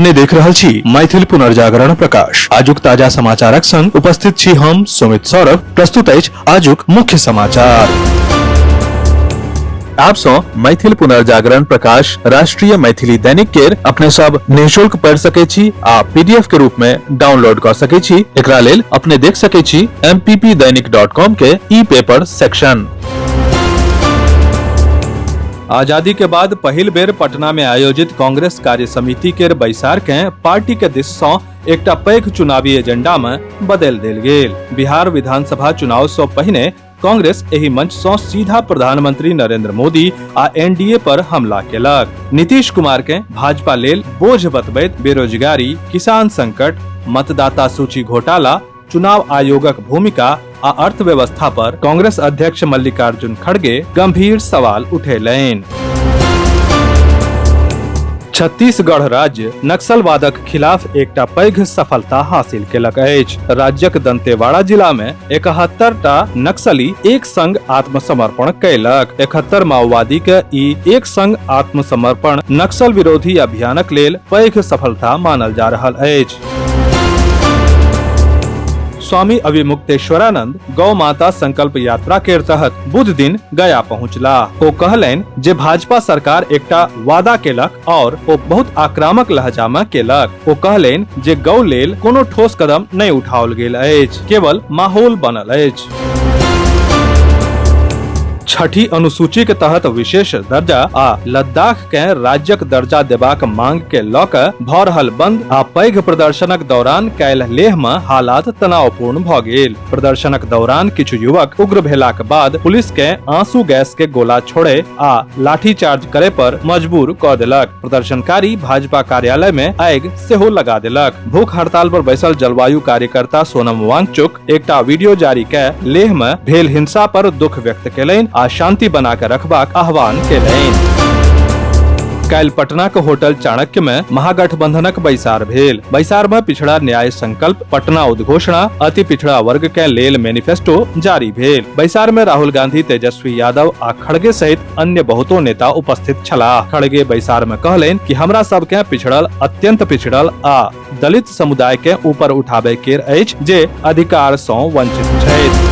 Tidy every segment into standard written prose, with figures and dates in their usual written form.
अपने देख रहल छी मैथिल पुनर्जागरण प्रकाश। आजुक ताजा समाचारक संग उपस्थित छी हम सुमित सौरभ। प्रस्तुत अछि आजुक मुख्य समाचार। आप सौ मैथिल पुनर्जागरण प्रकाश राष्ट्रीय मैथिली दैनिक केर अपने सब निःशुल्क पढ़ सके छी आ पीडीएफ के रूप में डाउनलोड कर सके छी। एकरा लेल अपने देख सके छी mppdainik.com के ई पेपर सेक्शन। आजादी के बाद पहिल बेर पटना में आयोजित कांग्रेस कार्य समिति के बैसार के पार्टी के दिस सं एकटा पैघ चुनावी एजेंडा में बदल देल गेल। बिहार विधानसभा चुनाव सं पहिने कांग्रेस एहि मंच सं सीधा प्रधानमंत्री नरेंद्र मोदी आ एनडीए पर हमला केलक। नीतीश कुमार के भाजपा लेल बोझ बतबैत बेरोजगारी, किसान संकट, मतदाता सूची घोटाला, चुनाव आयोगक भूमिका आ अर्थव्यवस्था पर कांग्रेस अध्यक्ष मल्लिकार्जुन खड़गे गंभीर सवाल उठेलनि। छत्तीसगढ़ राज्य नक्सलवादक खिलाफ एकटा पैघ सफलता हासिल केलक अछि। राज्यक दंतेवाड़ा जिला में 71 टा नक्सली एक संग आत्मसमर्पण कयलक। 71 माओवादी के ई एक संग आत्मसमर्पण नक्सल विरोधी अभियानक लेल पैघ सफलता मानल जा रहल अछि। स्वामी अविमुक्तेश्वरानंद गौ माता संकल्प यात्रा के तहत बुध दिन गया पहुंचला। ओ कहलनि जे भाजपा सरकार एकटा वादा केलक और ओ बहुत आक्रामक लहजा में केलक। ओ कहलनि जे गौ लेल कोनो ठोस कदम नहि उठाओल गेल अछि, केवल माहौल बनल अछि। छठी अनुसूची के तहत विशेष दर्जा आ लद्दाख के राज्यक दर्जा देबाक मांग के लऽ कऽ भऽ रहल बंद आ पैघ प्रदर्शनक दौरान काल्हि लेह में हालात तनावपूर्ण भऽ गेल। प्रदर्शनक दौरान किछु युवक उग्र भेलाक बाद पुलिस के आंसू गैस के गोला छोड़े आ लाठीचार्ज करे पर मजबूर कऽ देलक। प्रदर्शनकारी भाजपा कार्यालय में आगि सेहो लगा देलक। भूख हड़ताल पर बैसल जलवायु कार्यकर्ता सोनम वांगचुक एकटा वीडियो जारी कए लेह में भेल हिंसा पर दुख व्यक्त केलनि आ शांति बना के रखबाक आह्वान केलनि। काल्हि पटना के होटल चाणक्य में महागठबंधनक बैसार भेल। बैसार में पिछड़ा न्याय संकल्प, पटना उद्घोषणा, अति पिछड़ा वर्ग के लेल मैनिफेस्टो जारी भेल। बैसार में राहुल गांधी, तेजस्वी यादव आ खड़गे सहित अन्य बहुतो नेता उपस्थित छलाह। खड़गे बैसार में कहलनि कि हमरा सबके पिछड़ल, अत्यंत पिछड़ल आ दलित समुदाय के ऊपर उठाबे केर अछि जे अधिकार सँ वंचित छथि।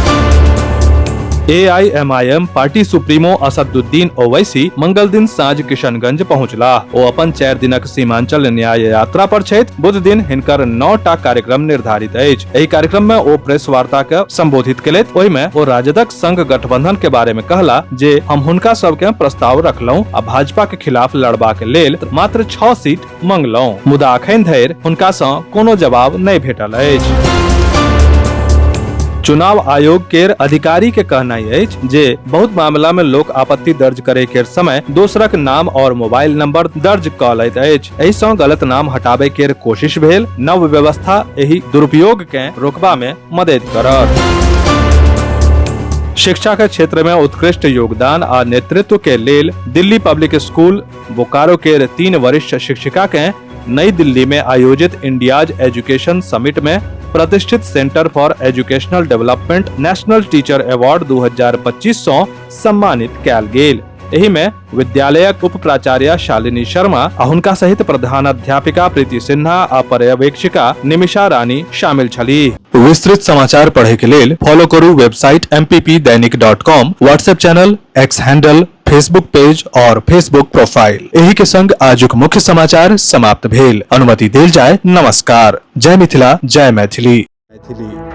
AIMIM party supremo Asaduddin Owaisi मंगल दिन साँझ किशनगंज पहुंचलाह। ओ अपन 4 दिनक सीमांचल न्याय यात्रा पर छथि। बुध दिन हिनकर 9 टा कार्यक्रम निर्धारित अछि। एहि कार्यक्रम में ओ प्रेस वार्ता के संबोधित केलथि। ओहि में ओ राजदक संग गठबंधन के बारे में कहला जे हम हुनका सबके प्रस्ताव रखलहुं आ भाजपा के खिलाफ लड़बाक लेल मात्र 6 सीट मंगलहुं, मुदा अखन धरि हुनका सँ कोनो जवाब नहि भेटल अछि। चुनाव आयोग केर अधिकारी के कहनाइ अछि जे बहुत मामला में लोक आपत्ति दर्ज करे केर समय दोसरक नाम और मोबाइल नंबर दर्ज क लैत अछि। एहि सँ गलत नाम हटाबे केर कोशिश भेल। नव व्यवस्था एहि दुरुपयोग के रोकबा में मदद करत। शिक्षा के क्षेत्र में उत्कृष्ट योगदान आ नेतृत्व के लेल दिल्ली पब्लिक स्कूल बोकारो के 3 वरिष्ठ शिक्षिका के नई दिल्ली में आयोजित इंडियाज एजुकेशन समिट में प्रतिष्ठित centre for educational development national teacher award 2025 सँ सम्मानित कयल गेल। एहि में विद्यालयक उप प्राचार्य शालिनी शर्मा आ हुनका सहित प्रधानाध्यापिका प्रीति सिन्हा आ पर्यवेक्षिका निमिषा रानी शामिल छलीह। विस्तृत समाचार पढ़े के लेल फॉलो करू website mppdainik.com, WhatsApp channel, X handle, Facebook page और फेसबुक प्रोफाइल। एही के संग आजुक मुख्य समाचार समाप्त भेल। अनुमति देल जाय। नमस्कार। जय मिथिला, जय मैथिली। मैथिली।